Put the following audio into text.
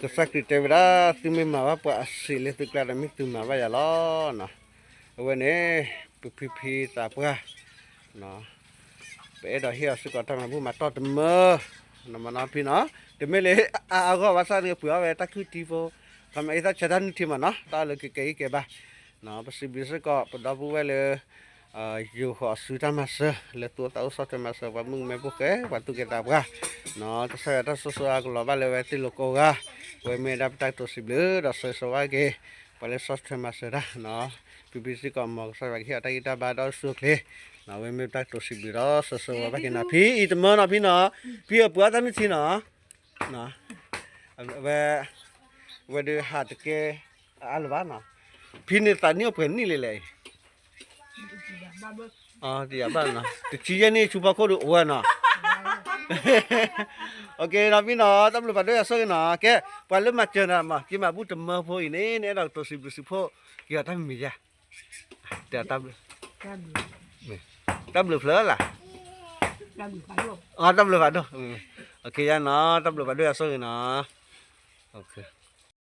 ကစၢ်ခရံာ်တဲဝဲဒၣ် သုမ့ၢ်မၤဘၣ်ပှၤအဆံးလၢသုကျါဒီး မ့ၢ်သုမၤဘၣ်ယၤလီၤ. အဝဲန့ၣ် ပဖံဖံသးပှၢ် ပအဲၣ်ဒိးဟ့ၣ်အီၤစ့ၢ်ကီးတၢ်မၤဘူၣ်မၤတီၢ်တမၢ နီၤမနီၤဖံနီၤ, တမ့ၢ်လၢအအါအဂီၢ်ဘၣ်ဆၣ်န့ၣ် ပှ့ၤအီၣ်ဝဲတၢ်ခုၣ်ထံဖိ, ခီမ့ၢ်အသၣ်ဆၢတၢ်နုၢ်ထံမးနီၤ, တၢ်လၢကကဲအံၤကဲဘၣ်, ပစံးဘျုးစ့ၢ်ကီး ပဒီပုၢ်ဝဲၢ်လၢ ယိၤဃီၤအစုတၢ်မၤစၢၤ လၢသူၣ်အိၣ်သးအိၣ်ဆီၣ်ထွဲမၤစၢၤ ပှၤမုၣ်ကမဲဖိဃဲ ပှၤသူၣ်ကဲသးပှၢ်, ကစၢ်ယွၤတၢ်ဆိၣ်ဂ့ၤဆိၣ်ဝါကလီၤဘၣ်လၢဝဲသ့ၣ်လိၤကိးဂၤ, ဝဲမ့ၢ်ဒၣ်ပတၢ်ကတိၤစံးဘျုး ဒီးဆၢဂ့ၤဆၢဝါက့ၤ ပှၤလၢဆီၣ်ထွဲမၤစၢၤတၢ်, ဖံဖံစ့ၢ်ကီး မ်ကစၢ်ယွၤကဟ့ၣ်အီၤတၢ်ဂံၢ်တၢ်ဘါဒီးဆူၣ်အိၣ်ချ့, ဝဲမ့ၢ်ပတၢ်ကတိၤစံးဘျုးဒီးဆၢဂ့ၤဆၢဝါဘၣ်က့ၤနီၤ, ဖံအံၤတမၢနီၤဖံနီၤ, ဖံအပှ့ၤအီၣ်တၢ်နုၢ်ထံနီၤ ဝဲဒုးဟးတကဲအါလၢၤဘၣ်နီၤ, ဖံန့ၣ်သးနံၣ်အိၣ်ပှဲၤနံၣ်လဲၣ်လဲၣ်အံၤ, တယၤဘၣ်နီၤ, တဆံယဲၢ်နံၣ်ဆူဖီခိၣ်ဒုးအိၣ်ဝဲနီၤ, နီၤဖံနီၤ တၢ်ဘျုးဖးဒိၣ်ယွၤဆိၣ်ဂ့ၤနီၤ, ကဲ ပှၤလၢမၤစၢၤနၤမး က့ၤမၤဘူၣ်တမၢဖိအံၤန့ၣ် နအဲၣ်ဒိးကတိၤစံးဘျုးစံးဖှိၣ် က့ၤအီၤတၢ်မံၤမံၤယါ တၢ်ဘျုးဖျၢၣ်လၢ်, တၢ်ဘျုးဖးဒိၣ်, ယါနီၤ တၢ်ဘျုးဖးဒိၣ်ယွၤဆိၣ်ဂ့ၤနီၤ,